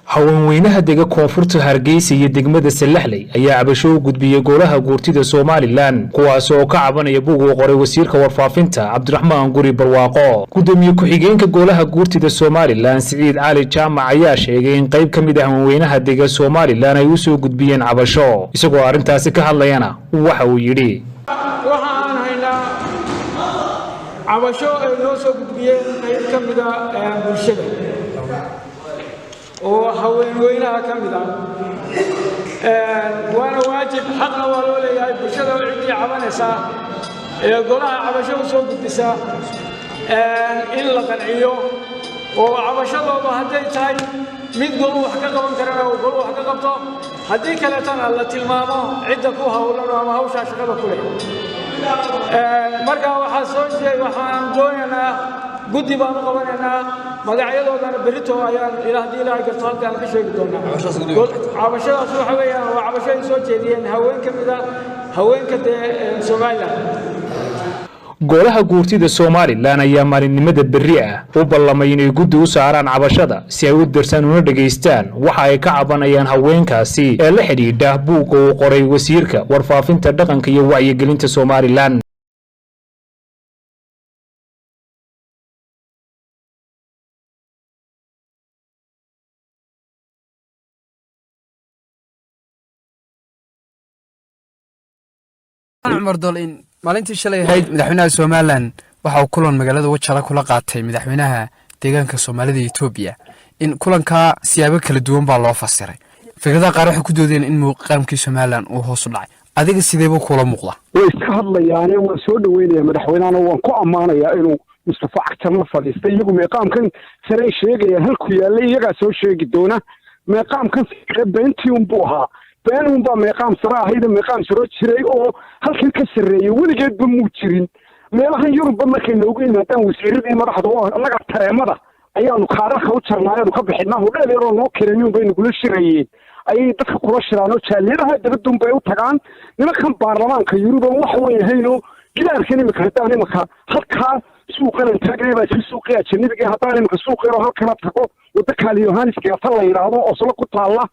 Haweenweynaha dega koonfurta Hargeysa iyo degmada Sallaxley ayaa cabasho u gudbiyey golaha guurtida Somalilan, kuwaas oo ka cabanaya bug uu qoray wasiirka warfaafinta Cabdiraxmaan Guri Barwaaqo. Gudoomiye ku-xigeenka golaha guurtida Somalilan Siciid Cali Jaamac ayaa sheegay in qayb ka mid ah haweenweynaha dega Somalilan ay u soo gudbiyeen cabasho. Isagoo arrintaasi ka hadlayana waxa uu yidhi: Waxa aan haynaa cabasho ay noo soo gudbiyeen qayb ka mida bulshada oo haweenweynaha ka mid ah. Waana waajib, xaqna waa loo leeyahay bulshada ciddii cabanaysaa ee golaha cabasho u soo gudbisaa in la qanciyo, oo cabashadooda hadday tahay mid golu wax ka qaban karana uu golu wax ka qabto, haddii kaleetana la tilmaamo cidda ku howlan ama hawshaa shaqada ku leh. Marka waxaa soo jeed, waxaan doonaynaa guddi baan u qabanaynaa, magacyadoodana berito ayaan ila haddii Ilaahay garto halkaan ka sheegi doonaa. Cabashadaas waxa weeyaan waa cabasho ay soo jeediyeen haween ka mid a haweenka dee Somaliland. Golaha guurtida Somalilan ayaa maalinimada berri ah u ballamay inay guddi u saaraan cabashada si ay u dirsaan una dhegaystaan waxa ay ka cabanayaan haweenkaasi ee la xidhiidha buugga uu qoray wasiirka warfaafinta, dhaqanka iyo wacyigelinta Somalilan. Cumar Dol, in maalintii shalay ahayd madaxweynaha Somalilan waxa uu kulan magaalada Wajala kula qaatay madaxweynaha deegaanka Soomaalida Etoobiya. In kulankaa siyaabo kala duwan baa loo fasiray. Fikradaha qaar waxay ku doodeen in muuqaamkii Somalilan uu hoos u dhacay. Adiga sideebuu kula muuqda? Way iska hadlayaane. Waan soo dhaweynaya madaxweynehana, waan ku ammaanayaa inuu Mustafa Cagjar la fadhiistay. Iyagu meeqaamkan saray sheegayaan halku yaallay, iyagaa soo sheegi doona. Meeqaamkan sare beentii unbuu ahaa, been unbaa meeqaam sare ahayda. Meeqaam saro jiray oo halkan ka sarreeyay weligeedba muu jirin. Meelahan Yurubba markay noogu yimaadaan wasiiradii madaxda oo annaga tareemada ayaanu kaararka u jarnaa, ayaanu ka bixinaa. Hodheel yaroo noo kirayun bay nagula shirayeen, ayay dadka kula shiraan oo jaaliyadaha dabadun bay u tagaan. Nimankan baarlamaanka Yurub oon wax weyn ahaynoo gidaarkan imika, haddaan imika halkaa suuqan aan taagnay baa jir, suuqii ajanabiga. Haddaan imika suuq yaroo halkana tago, waddo Kaali Yohanisgata la yidhaahdo, Oslo ku taalla,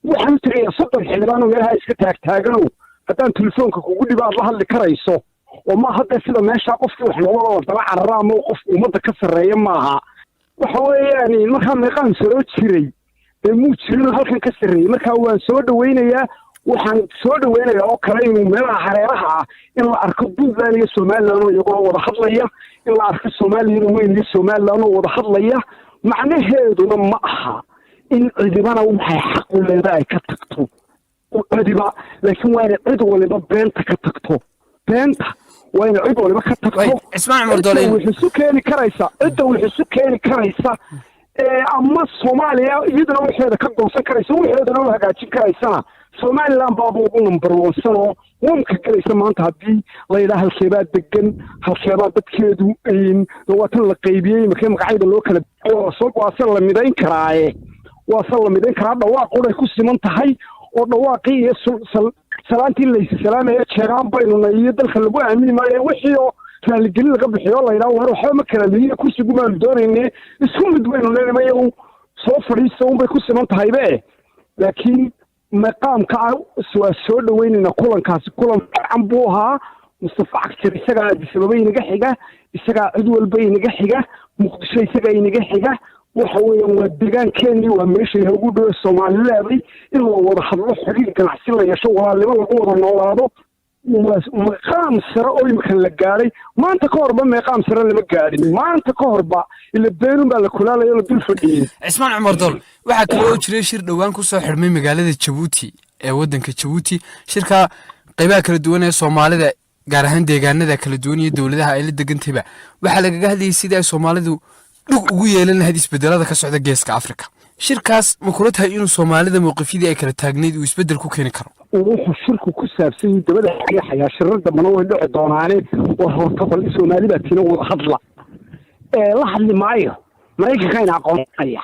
waxaan u tegayaa 30 xildhibaan oo meelaha iska taagtaaganow. Haddaan telefoonka kugu dhibo aad la hadli karayso oo ma hadda sida meeshaa qofkii wax nooga wada daba carara ama qof ummadda ka sarreeya maaha. Waxa weeyaan markaa meeqaan saroo jiray dee muu jirinoo halkan ka sarreeyey. Markaa waan soo dhaweynayaa. Waxaan soo dhaweynayaa oo kale inuu meelaha hareeraha ah in la arko Puntland iyo Somaliland oo iyagoo wada hadlaya, in la arko Soomaaliyada weyn iyo Somaliland oo wada hadlaya. Macnaheeduna ma aha in cidibana waxay xaq u leedahay ay ka tagto cidiba, laakiin waa inay cid waliba beenta ka tagto. Beenta waa inay cid waliba ka tagto. Cismaan Cumar Doole. Cidda wax isu keeni karaysa, cidda wax isu keeni karaysa ama Soomaaliya iyaduna waxeeda ka goosan karaysa, waxeedana u hagaajin karaysana, Somaliland baaba ugu number one-san oo wamka galaysa maanta. Haddii la yidhaha halkeebaa degan, halkeebaa dadkeedu, waa tan la qaybiyey imika magacyada loo kala soo, waase la midayn karaaye, waase la midayn karaa. Dhawaaq uray ku siman tahay oo dhawaaqii iyo salaantii laysi salaamaya jeegaan baynuna iyo dalka lagu aamini maayo. Wixii oo raaligelin laga bixiyo la yidhaha war waxba ma kala lihiyo, kursigu baanu doonayne, isku mid baynu leenahay, iyagu soo fadhiista unbay ku siman tahaybe. Laakiin maqaamka waa soo dhaweynayna. Kulankaasi kulan fiican buu ahaa. Mustafa Cagjar isagaa Addis Ababa inaga xiga, isagaa cid walba inaga xiga, Muqdisho isagaa inaga xiga. Waxa weeyaan waa deegaankeenii, waa meesha inoogu dhowe Soomaali leeday. In la wada hadlo, xiriir ganacsi la yeesho, walaalnimo lagu wada noolaado, waa meeqaam sare oo imika la gaadhay. Maanta ka horba meeqaam sare lama gaadhin. Maanta ka horba ila beenun baa la kulaalaya oo la dul fadhiyey. Cismaan Cumar Dool, waxaa kale oo jiray shir dhowaan ku soo xidhmay magaalada Jabuuti ee waddanka Jabuuti. Shirka qaybaha kala duwan ee Soomaalida, gaar ahaan deegaanada kala duwan iyo dowladaha ay la degantayba, waxaa lagaga hadlayay sidii ay Soomaalidu dhug ugu yeelan lahayd isbedelada ka socda Geeska Afrika. Shirkaas ma kula tahay inuu Soomaalida mowqifyadii ay kala taagnayd uu isbedel ku keeni karo? Wuxuu shirku ku saabsan yahay dabada xayaa, shirar dambana way dhici doonaane. War horta bal Soomaali baa tina wada hadla ee la hadli maayo Maraykanka ina aqoonsanaya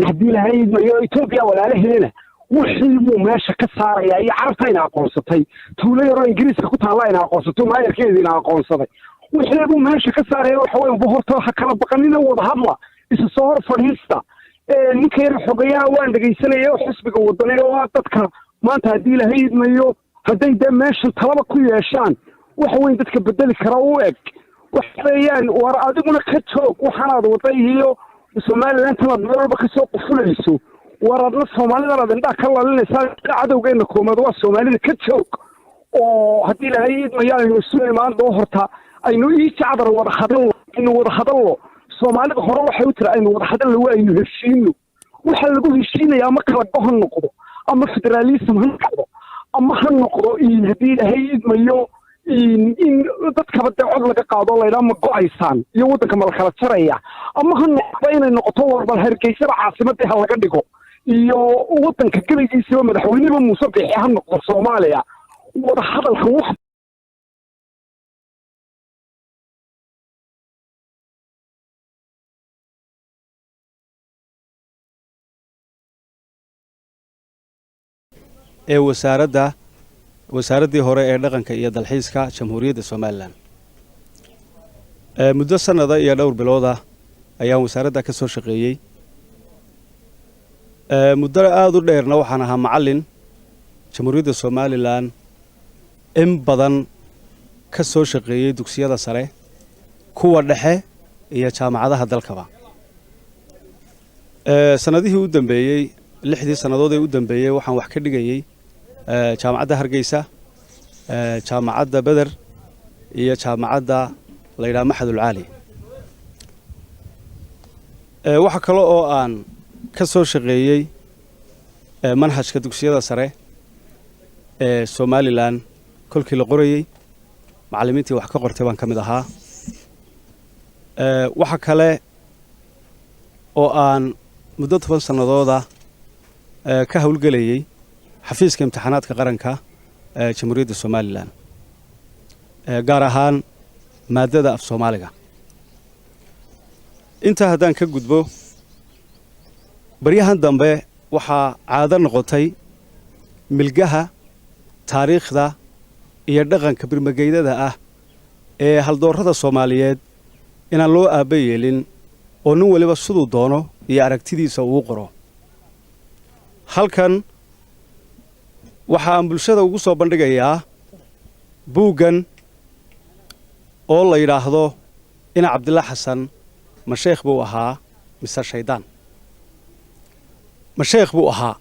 haddii lahayd mayo Etoobiya walaalaheena. Wixii buu meesha ka saarayaa iyo Carabta ina aqoonsatay, tuulo yaroo Ingiriiska ku taalla ina aqoonsato, maayarkeeda ina aqoonsaday. Wixii buu meesha ka saaraya waxa weeye horta ha kala baqanina, wada hadla, isa soo hor fadhiista. Ninka yar xogayaha waan dhegaysanaya oo xisbiga Waddani oo ah dadka maanta, haddii Ilaahay idmayo, hadday dee meeshan talaba ku yeeshaan, wax weyn dadka bedeli kara u eg. Waxa weeyaan, war adiguna ka joog waxaanaad wada iyo Somaliland tanaad meel walba kasoo qufulayso. War adna Soomaalidan aad indhaha ka lalinaysaa, cadowgeena koomaad waa Soomaalida, ka joog. Oo haddii Ilaahay idmayo aynu isu imaan doo horta, aynu ii jacdar wada hadallo, aynu wada hadallo. Soomaalida hore waxay u tiri: "Aynu wada hadallo, waa aynu heshiino." Waxa lagu heshiinaya ama kala go ha noqdo, ama federalism ha noqdo, ama ha noqdo, haddii Ilaahay idmayo, in dadkaba dee cod laga qaado, laydhaa "Ma go-aysaan?" iyo "Waddanka ma la kala jaraya?", ama ha noqdo inay noqoto "Warbal Hargeysaba caasimadii ha laga dhigo iyo waddanka gebigiisaba madaxweyneba Muuse Biixi ha noqdo." Soomaaliya wada hadalkan wax Ee wasaaraddii hore ee dhaqanka iyo dalxiiska Jamhuuriyadda Somaliland, muddo sanada iyo dhowr bilooda ayaan wasaaradda ka soo shaqeeyey. Muddo aada u dheerna waxaan ahaa macallin Jamhuuriyadda Somaliland, in badan ka soo shaqeeyey dugsiyada sare, kuwa dhexe iyo jaamacadaha dalkaba. Sanadihii u dambeeyey, 6dii sannadood ee u dambeeyey, waxaan wax ka dhigayey Jaamacadda Hargeysa, Jaamacadda Beder iyo jaamacadda la yidhaha Maxadul Caali. Waxa kale oo aan ka soo shaqeeyey manhajka dugsiyada sare ee Somaliland kolkii la qorayey, macallimiintii wax ka qortay baan ka mid ahaa. Waxa kale oo aan muddo 10 sannadooda ka howlgelayey xafiiska imtixaanaadka qaranka ee Jamhuuriyadda Somaliland, gaar ahaan maaddada af Soomaaliga. Intaa haddaan ka gudbo, baryahan dambe waxaa caado noqotay milgaha taariikhda iyo dhaqanka birmageydada ah ee haldoorrada Soomaaliyeed inaan loo aabba yeelin, oo nin waliba siduu doono iyo aragtidiisa uu qoro. Halkan waxa aan bulshada ugu soo bandhigayaa buuggan oo la yidhaahdo "Ina Cabdilla Xasan ma sheekh buu ahaa mise shaydaan?" Ma sheekh buu ahaa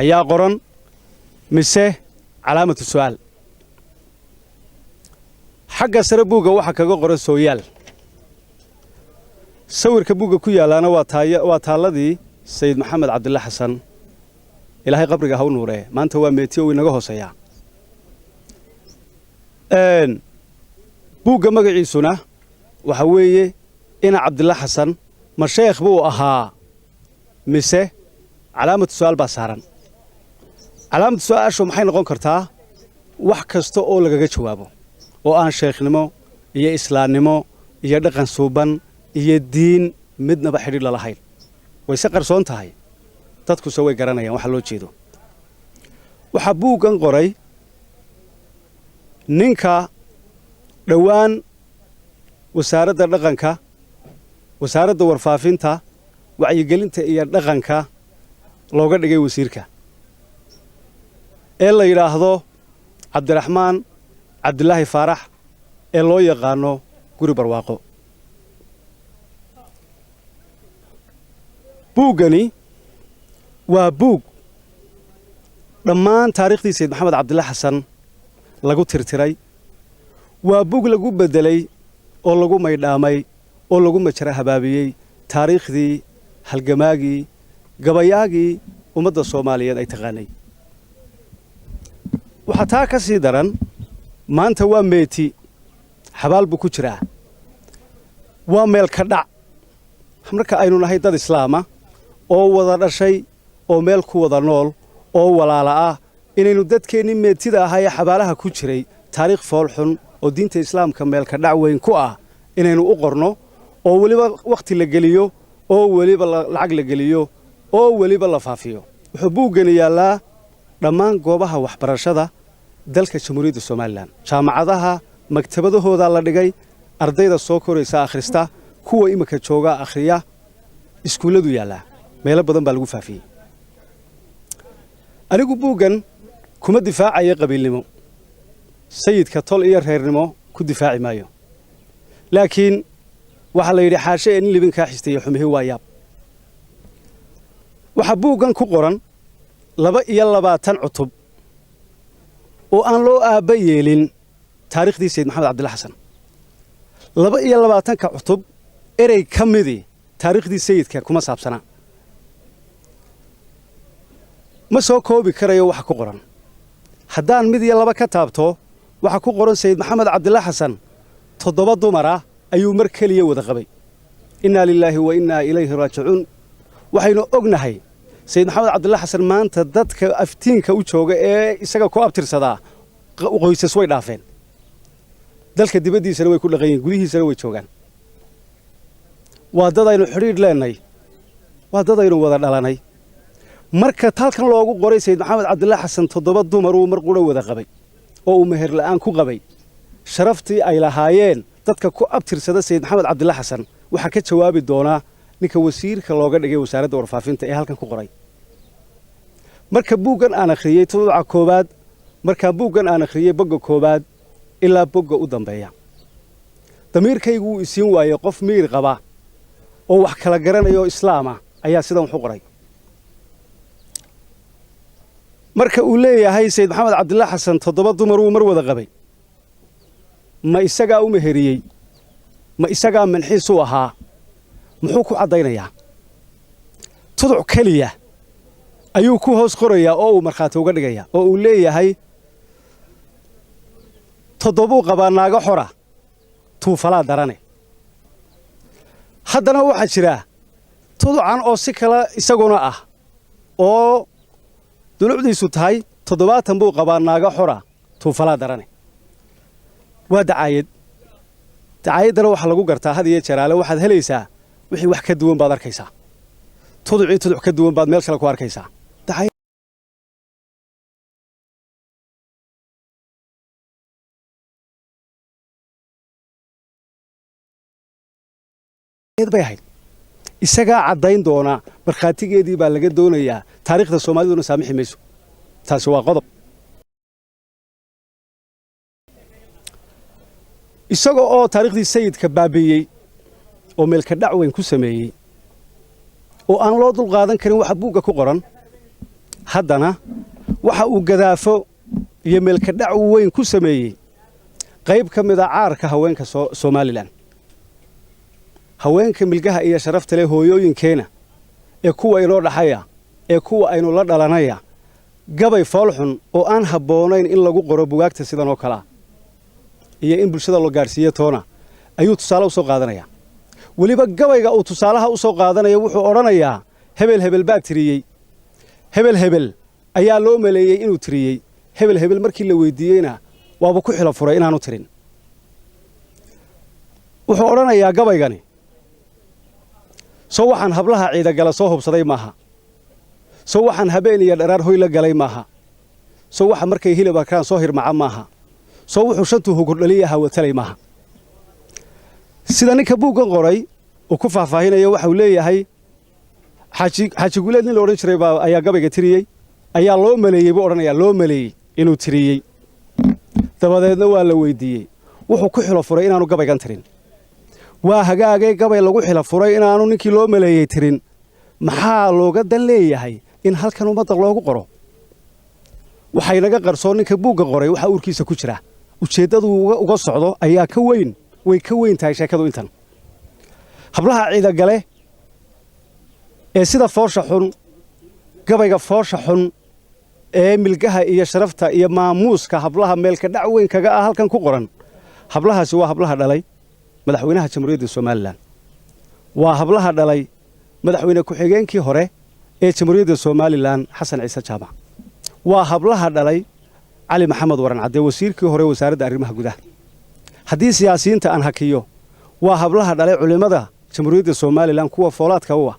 ayaa qoran mise calaamatu su'aal? Xagga sare buugga waxaa kaga qoran sooyaal. Sawirka buugga ku yaallaana waa taalladii Sayid Maxamed Cabdilla Xasan, Ilaahay qabriga ha u nuuree. Maanta waa meetiyo uu inaga hooseeyaa. Buugga magaciisuna waxa weeye "Ina Cabdilla Xasan ma sheekh buu ahaa mise calaamatu su'aal" baa saaran. Calaamatu su'aashu maxay noqon kartaa? Wax kasta oo lagaga jawaabo oo aan sheekhnimo iyo islaamnimo iyo dhaqan suuban iyo diin midnaba xidhiidh la lahayn. Wayse qarsoon tahay, dadkuse way garanayaan waxa loo jeedo. Waxaa buuggan qoray ninka dhowaan wasaaradda dhaqanka, wasaaradda warfaafinta, wacyigelinta iyo dhaqanka looga dhigay wasiirka, ee la yidhaahdo Cabdiraxmaan Cabdilaahi Faarax, ee loo yaqaano Guri Barwaaqo. Buuggani waa buug dhammaan taariikhdii Sayid Maxamed Cabdilla Xasan lagu tirtiray. Waa buug lagu beddelay oo lagu maydhaamay oo lagu majara habaabiyey taariikhdii halgamaagii, gabayaagii ummadda Soomaaliyeed ay taqaanay. Waxaa taa ka sii daran, maanta waa meeti, xabaal buu ku jiraa. Waa meel ka dhac marka aynu nahay dad islaama oo wada dhashay oo meel ku wada nool oo walaala ah, inaynu dadkeennii meetida ahaa ee xabaalaha ku jiray taariikh fool xun oo diinta islaamka meelka dhac weyn ku ah inaynu u qorno, oo weliba wakhti la geliyo, oo weliba lacag la geliyo, oo weliba la faafiyo. Wuxuu buuggani yaallaa dhammaan goobaha waxbarashada dalka Jamhuuriyadda Somaliland. Jaamacadaha maktabadahoodaa la dhigay, ardayda soo koraysa akhrista, kuwa iminka jooga akhriya, iskuulladu yaallaa. Meelo badan baa lagu faafiyey. Anigu buuggan kuma difaacayo qabiilnimo, Sayidka tol iyo reernimo ku difaaci maayo, laakiin waxaa la yidhi xaashe ee nin libin kaa xisteeye xumihi waa yaab. Waxaa buuggan ku qoran 22 cutub oo aan loo aabba yeelin taarikhdii Sayid Maxamed Cabdilla Xasan. 22-ka cutub erey ka midii taarikhdii Sayidka kuma saabsanaa. Ma soo koobi karayo waxa ku qoran. Haddaan mid iyo laba ka taabto, waxaa ku qoran Sayid Maxamed Cabdilla Xasan 7 dumar ah ayuu mar keliya wada qabay. Innaa lilaahi wa innaa ilayhi raajicuun. Waxaynu ognahay Sayid Maxamed Cabdilla Xasan maanta dadka aftiinka u jooga ee isaga ku abtirsadaa qoysas way dhaafeen. Dalka dibaddiisana way ku dhaqan yihiin, gudihiisana way joogaan. Waa dad aynu xidhiidh leenay, waa dad aynu wada dhalanay. Marka halkan loogu qoray Sayid Maxamed Cabdilla Xasan 7 dumar uu mar qura wada qabay oo uu meher la'aan ku qabay, sharaftii ay lahaayeen dadka ku abtirsada Sayid Maxamed Cabdilla Xasan waxaa ka jawaabi doonaa ninka wasiirka looga dhigay wasaaradda warfaafinta ee halkan ku qoray. Marka buuggan aan akhriyey tuduca koowaad, markaa buuggan aan akhriyey bogga koowaad ilaa bogga u dambeeya, damiirkaygu wuu isiin waayey qof miyir qaba oo wax kala garanaya oo islaama ayaa sidan wax u qoray. Marka uu leeyahay Sayid Maxamed Cabdilla Xasan 7 dumar uu mar wada qabay, ma isagaa u meheriyey? Ma isagaa manxiis u ahaa? Muxuu ku caddaynayaa? Tuduc keliya ayuu ku hoos qorayaa oo uu markhaati uga dhigayaa oo uu leeyahay 7uu qabaa naago xora tuufalaa darane. Haddana waxaa jira tuducan oo si kale isaguna ah oo dulucdiisu tahay 70 buu qabaa naago xora tuufalaa darane. Waa dacaayad. Dacaayaddana waxaa lagu gartaa had iyo jeeraale waxaad helaysaa wixii wax ka duwan baad arkaysaa. Tuducii tuduc ka duwan baad meel kale ku arkaysaa. Dacaayad bay ahayd. Isagaa caddayn doona, markhaatigeedii baa laga doonayaa. Taariikhda Soomaaliduna saamixi mayso. Taasi waa qodob. Isaga oo taariikhdii Sayidka baabi'iyey oo meelka dhac weyn ku sameeyey oo aan loo dulqaadan karin waxa buugga ku qoran, haddana waxa uu gadaafo iyo meelka dhac weyn ku sameeyey qayb ka mid a caarka haweenka Somalilan, haweenka milgaha iyo sharafta leh, hooyooyinkeena ee kuwa inoo dhaxaya ee kuwa aynu la dhalanaya, gabay foolxun oo aan habboonayn in lagu qoro bugaagta sidan oo kalea iyo in bulshada loo gaadhsiiyo toona ayuu tusaale u soo qaadanayaa. Weliba gabayga uu tusaalaha u soo qaadanaya wuxuu odhanayaa hebel hebel baa tiriyey, hebel hebel ayaa loo maleeyey inuu tiriyey, hebel hebel markii la weydiiyeyna waaba ku xilo furay inaanu tirin. Wuxuu odhanayaa gabaygani soo waxaan hablaha ciidagala soo hubsaday maaha, soo waxaan habeen iyo dharaar hoy la galay maaha, soo waxa markay hilib arkaan soo hirmaca maaha, soo wuxuu shantuu hugurdhaliya hawatalay maaha. Sida ninka buuggan qoray uu ku faahfaahinayo waxa uu leeyahay Xaaji Guuleed nin la odhan jiray baa ayaa gabayga tiriyey, ayaa loo maleeyey buu odhanayaa, loo maleeyey inuu tiriyey. Dabadeedna waa la weydiiyey, wuxuu ku xilo furay inaanu gabaygan tirin. Waa hagaagay gabay lagu xilo furay inaanu ninkii loo maleeyey tirin, maxaa looga dan leeyahay in halkan ummadda loogu qoro? Waxay naga qarsoon ninka buugga qoray waxa uurkiisa ku jira, ujeeddadu uga socdo ayaa ka weyn, way ka weyn tahay sheekadu intan. Hablaha ciidagale ee sida foosha xun, gabayga foosha xun ee milgaha iyo sharafta iyo maamuuska hablaha meelka dhac weyn kaga ah halkan ku qoran, hablahaasi waa hablaha dhalay madaxweynaha Jamhuuriyadda Somalilan, waa hablaha dhalay madaxweyne ku-xigeenkii hore ee Jamhuuriyadda Somalilan Xasan Ciise Jaamac, waa hablaha dhalay Cali Maxamed Waran Cadde, wasiirkii hore wasaaradda arrimaha gudaha. Haddii siyaasiyiinta aan hakiyo, waa hablaha dhalay culimmada Jamhuuriyadda Somalilan kuwa foolaadka u ah,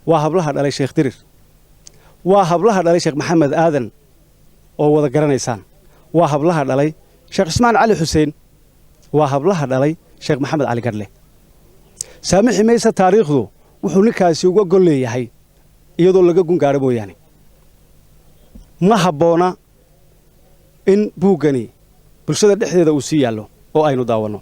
waa hablaha dhalay Sheekh Dirir, waa hablaha dhalay Sheekh Maxamed Aadan oo wada garanaysaan, waa hablaha dhalay Sheekh Cismaan Cali Xuseen, waa hablaha dhalay Sheekh Maxamed Cali Gadhle. Saamixi maysa taariikhdu wuxuu ninkaasi uga gol leeyahay Iyadoo laga gun gaadho mooyaane, ma habboona in buuggani bulshada dhexdeeda uu sii yaallo oo aynu daawanno.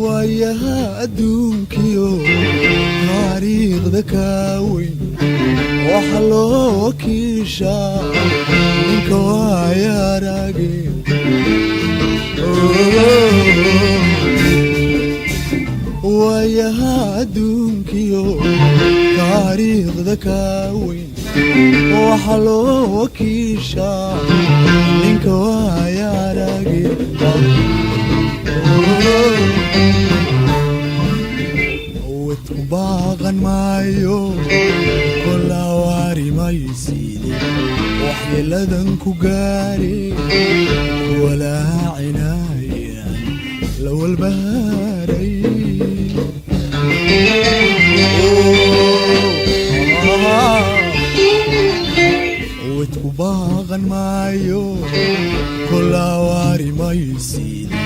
Waayaha adduunkiyo taariikhda kaa weyn waxa loo kiishaa ninka waaya arage. Waayaha adduunkiyo taariikhda kaa weyn waxa loo kiishaa ninka waaya arage. Wadku baaqan maayo, kolaa waari maysiide, waxyeeladan ku gaare walaacinayaan la walbahaaray. Wadku baaqan maayo, kolaa waari maysiide,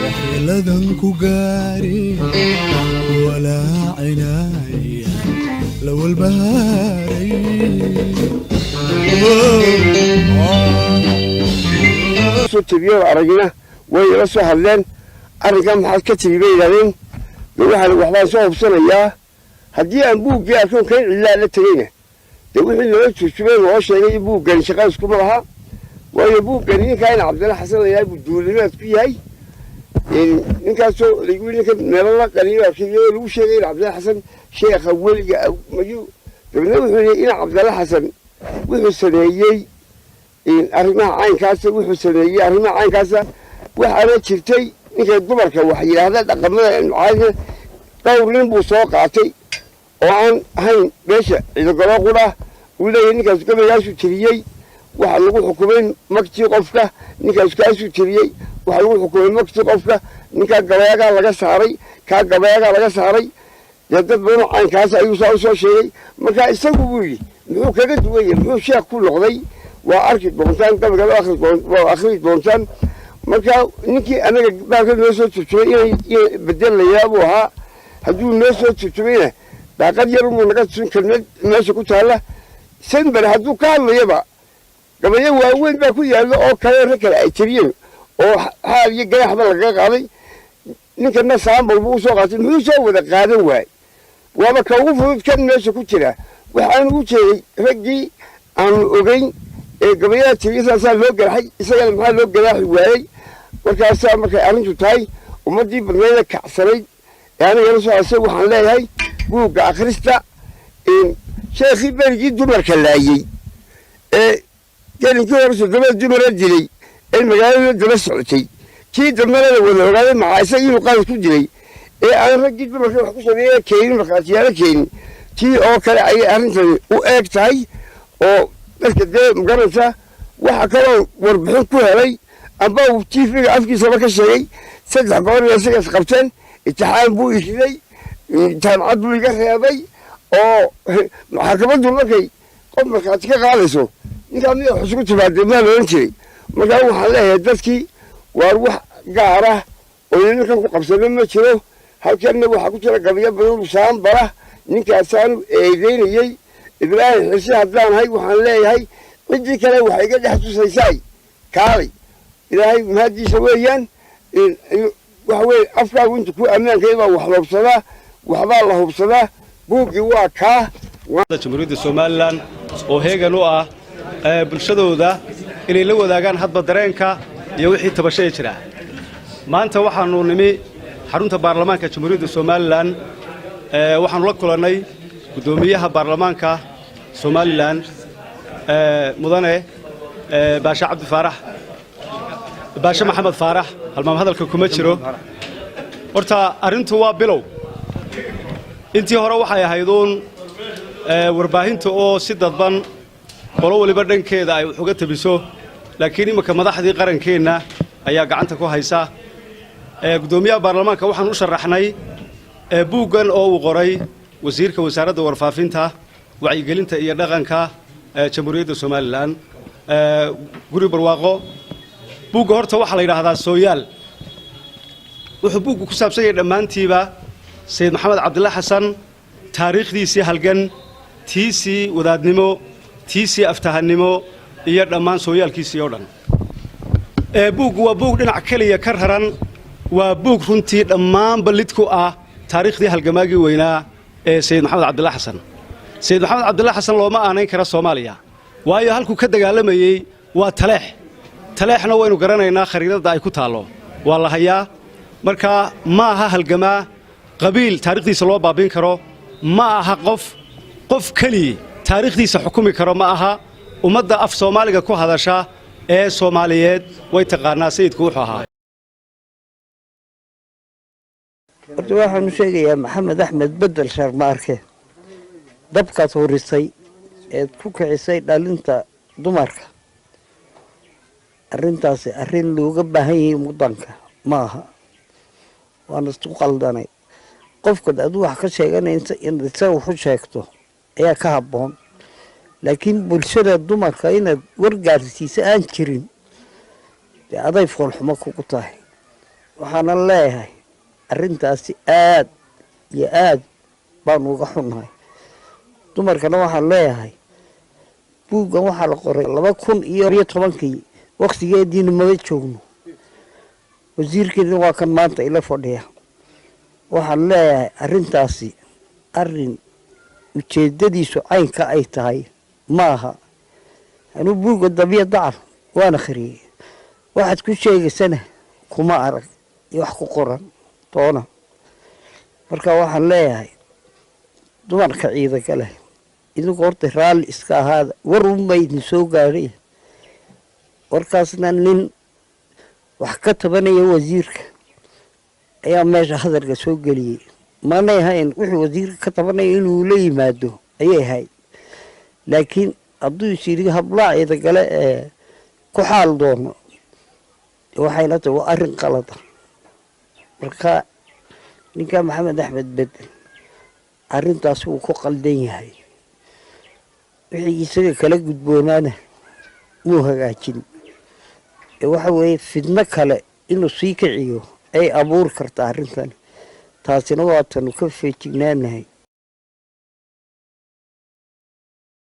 waxyeeladan ku gaare walaacinaya la walbahaaray. Soo tabiyo aragina way ila soo hadleen. Arrinkan maxaad ka tiri, bay yidhahdeen. De waxaan waxbaan soo hubsanayaa. Haddii aan buuggii arkoon kan cidlaa la tegeyna, dee wixii nala turjumay loo sheegay in buuggani shaqada iskuma laha, waayo buuggani ninkaa in Cabdalla Xasan la yahay buu duulimaad ku yahay. Ninkaasoo lagu ninka meelo la qaniyo arkay iyadoo lagu sheegay in Cabdalla Xasan sheekha weliga mayu. Dabeedna wuxuu yidhi in Cabdalla Xasan wuxuu sameeyey arrimaha caynkaasa, wuxuu sameeyey arrimaha caynkaasa. Waxaana jirtay ninka dumarka wax yidhaahda dhaqamada caadiga dhowr nin buu soo qaatay oo aan ahayn beesha Ciidagalo qura. Uu leeyahay ninkaas gabaygaasuu tiriyey, waxa lagu xukumay magtii qofka. Ninkaas kaasuu tiriyey, waxa lagu xukumay magtii qofka. Ninkaa gabayaagaa laga saaray, kaa gabayaagaa laga saaray. Dee dad badanoo caynkaas ayuu saa usoo sheegay. Marka isagu buu yidhi muxuu kaga duwan yahay, muxuu sheekh ku noqday? Waa arki doontaan gabaygaad, waa akhri doontaan. Marka ninkii anaga baalka noo soo turjumay inay bedel layaa buu ahaa. Hadduu noo soo turjumayna, daaqad yar unbuu naga tusin kelmad meesha ku taalla. Sember hadduu ka hadlayaba, gabayo waaweyn baa ku yaallo oo kale rag kale ay tiriyeen oo xaal iyo ganaxba lagaga qaaday. Ninkana saambal buu usoo qaatay, muxuu soo wada qaadan waayey? Waaba ka ugu fudud kan meesha ku jira. Waxaan ugu jeeday raggii aanu ogeyn ee gabayada tiriya saasaa loo garaxay, isagana maxaa loo garaaxi waayey? Markaasaa markay arrintu tahay, ummaddii badnayda kacsanayd ee aniga la socosay, waxaan leeyahay buugga akhrista. Sheekhii berigii dumarka laayey ee gelinkii hore 7 dumara dilay ee magaalada daba socotay, kii dambena la wada ogaaday maxaa isaga inuu qalad ku dilay ee aan raggii dumarka wax ku sameeya keenin, markhaatiyaalo keenin, tii oo kale ayay arrintani u eeg tahay. Oo dadka dee magaranaysa, waxa kaloo warbixin ku helay amba uu TV-ga afkiisaba ka sheegay 3 goor inay isagaas qabteen. Imtixaan buu iriday, jaamacad buu iga reebay, oo maxakamaddu markay qof markhaati ka qaadayso ninkaa miya wax isugu timaadee maa la odhan jiray. Markaa waxaan leeyahay dadkii, waar wax gaar ah oo ninkan ku qabsano ma jiro. Halkanna waxaa ku jira gabayo badan saambara ninkaasaanu eedeynayey. Ibraahim Xirsi haddaanahay, waxaan leeyahay ciddii kale waxay iga dhex tusaysaay kaalay. Ilaahay mahaddiisa weeyaan, waxa weeye afkaagu inta ku ammaankay baa wax la hubsadaa, waxbaa la hubsadaa. Buuggii waa kaa. Jamhuuriyadda Somaliland oo heegan u ah bulshadooda inay la wadaagaan hadba dareenka iyo wixii tabasho ee jira. Maanta waxaannu nimi xarunta baarlamaanka Jamhuuriyadda Somaliland. Waxaannu la kulannay guddoomiyaha baarlamaanka Somaliland, mudane Baashe Cabdi Faarax, Baashe Maxamed Faarax. Halmaam hadalka kuma jiro. Horta arrintu waa bilow. Intii hore waxay ahayd uun warbaahinta oo si dadban qolo waliba dhankeeda ay wax uga tabiso, laakiin imminka madaxdii qarankeenna ayaa gacanta ku haysa. Guddoomiyaha baarlamaanka waxaan u sharaxnay buuggan oo uu qoray wasiirka wasaaradda warfaafinta, wacyigelinta iyo dhaqanka Jamhuuriyadda Somaliland, Guri Barwaaqo. Buugga horta waxaa la yidhaahdaa Sooyaal. Wuxuu buuggu ku saabsan yahay dhammaantiiba Sayid Maxamed Cabdilla Xasan, taariikhdiisii halgan, tiisii wadaadnimo, tiisii aftahannimo iyo dhammaan sooyaalkiisii oo dhan. Buuggu waa buug dhinac keliya ka raran. Waa buug runtii dhammaanba lid ku ah taariikhdii halgamaagii weynaa ee Sayid Maxamed Cabdilla Xasan. Sayid Maxamed Cabdilla Xasan looma aanayn kara Soomaaliya, waayo halkuu ka dagaalamayey waa Taleex. Taleexna waynu garanaynaa, khariidadda ay ku taallo waa la hayaa. Marka ma aha halgamaa qabiil taarikhdiisa loo baabin karo, ma aha qof keliyi taariikhdiisa xukumi karo, ma aha. Ummadda af Soomaaliga ku hadasha ee Soomaaliyeed way taqaanaa sayidku wuxuu ahaa. Horta waxaanu sheegayaa Maxamed Axmed Bedel Sharmaarke, dabkaad hurisay eed ku kicisay dhalinta dumarka, arrintaasi arrin looga baahan yahay waddanka ma aha, waana isku qaldanay. Qofkaad aduu wax ka sheeganaysa inaad isaga waxu sheegto ayaa ka habboon, laakiin bulshada dumarka inaad wargaarsiisa aan jirin dee aday foolxumo kugu tahay. Waxaana leeyahay arrintaasi aad iyo aad baanu uga xunnahay. Dumarkana waxaan leeyahay, buuggan waxaa la qoray 2010-kii, wakhtigeediina maba joogno. Wasiirkeedina waa kan maanta ila fadhiya. Waxaan leeyahay arrintaasi arrin ujeeddadiisu caynka ay tahay ma aha. Anuu buugga dabiya dacar waan akhriyey, waxaad ku sheegaysana kuma arag iyo wax ku qoran toona. Marka waxaan leeyahay dumarka Ciidanka leh, idinku horta raalli iska ahaada, war unbaa idin soo gaadhay. Warkaasna nin wax ka tabanaya wasiirka ayaa meesha hadalka soo geliyey. Manay ahayn wuxuu wasiirka ka tabanaya inuu la yimaado ayay ahayd, laakiin hadduu is yidhi hablaa Ciidagale ee ku xaal doono, waxay la tahay waa arrin qalada. Marka ninka Maxamed Axmed Bedel arrintaas wuu ku qaldan yahay. Wixii isaga kala gudboonaana muu hagaajin ee waxa weeye fidno kale inuu sii kiciyo ay abuuri karta arrintan. Taasina waatanu ka feejignaanahay.